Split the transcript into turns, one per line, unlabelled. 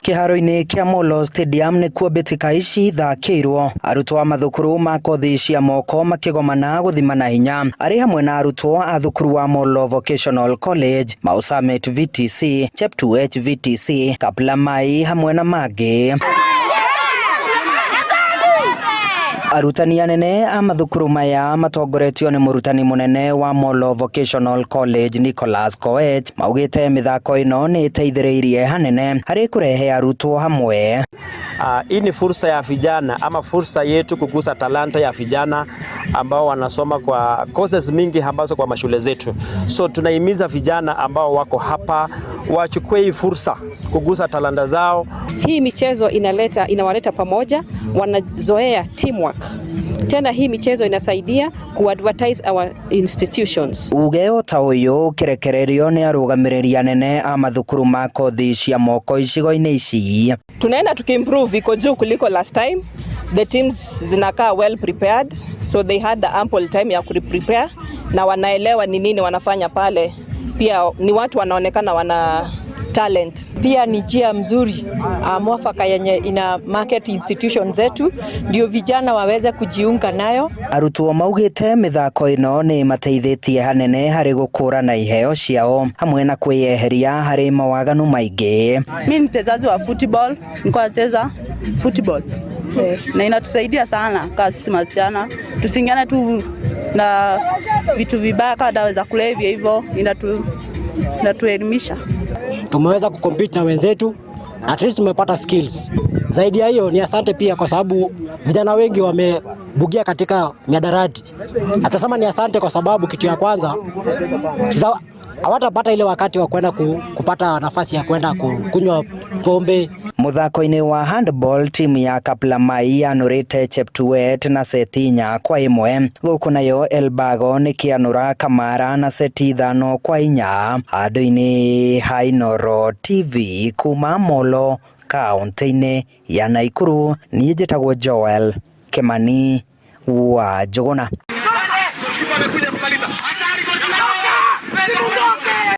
Kĩharo-inĩ kĩa Molo Stadium nĩkuo mbĩtĩka ici ithakĩirwo, arutwo a mathukuru ma kothi cia moko makĩgomana gũthimana hinya arĩ hamwe na arutwo a thukuru wa Molo Vocational College, Mau Summit VTC, Cheptuech VTC, Kaplamai hamwe na mangĩ. Arutani anene a mathukuru maya matongoretio nĩ mũrutani mũnene wa Molo Vocational College Nicholas Koech maugĩte mĩthako ĩno nĩ ĩteithĩrĩirie hanene harĩ kũrehe arutwo hamwe.
Hii ni fursa ya vijana ama fursa yetu kukuza talanta ya vijana ambao wanasoma kwa courses mingi ambazo kwa mashule zetu. So tunahimiza vijana ambao wako hapa wachukue hii fursa kugusa talanta zao.
Hii michezo inawaleta pamoja, wanazoea teamwork. Tena hii michezo inasaidia ku-advertise our institutions.
Uge o ta ũyũ ũkĩrekererio nĩ arũgamĩrĩri anene a mathukuru ma kothi cia moko icigo-inĩ ici.
Tunaenda tukiimprove, iko juu kuliko last time. The teams zinakaa well prepared, so they had the ample time ya kuprepare na wanaelewa ni nini wanafanya pale. Pia ni watu wanaonekana wana talent.
Pia ni njia mzuri mwafaka yenye ina market institution zetu ndio vijana waweze kujiunga nayo.
Arutwo maugĩte mĩthako ĩno nĩ ĩmateithĩtie hanene harĩ gũkũrana iheo ciao hamwe na kwĩyeheria harĩ mawaganu maingĩ.
Mi mchezaji wa football, nilikuwa nacheza football na inatusaidia sana kama sisi masichana, tusingiane tu na vitu vibaya kama dawa za kulevya hivyo, inatuelimisha.
Tumeweza kucompete na wenzetu, at least tumepata skills. Zaidi ya hiyo ni asante pia kwa sababu vijana wengi wamebugia katika mihadarati. Atasema ni asante kwa sababu kitu ya kwanza hawatapata ile wakati wa kwenda kupata nafasi ya kwenda kunywa pombe.
Mũthako-inĩ wa handball timu ya Kaplamai yanũrĩte Cheptuet na seti 4-1 gũkũ nayo Elbagon ĩkĩanũra Kamara na seti 5-4. Handũ-inĩ ha Inooro TV kuma Molo kaũntĩ-inĩ ya Nakuru, niĩ njĩtagwo Joel Kimani wa Njũgũna.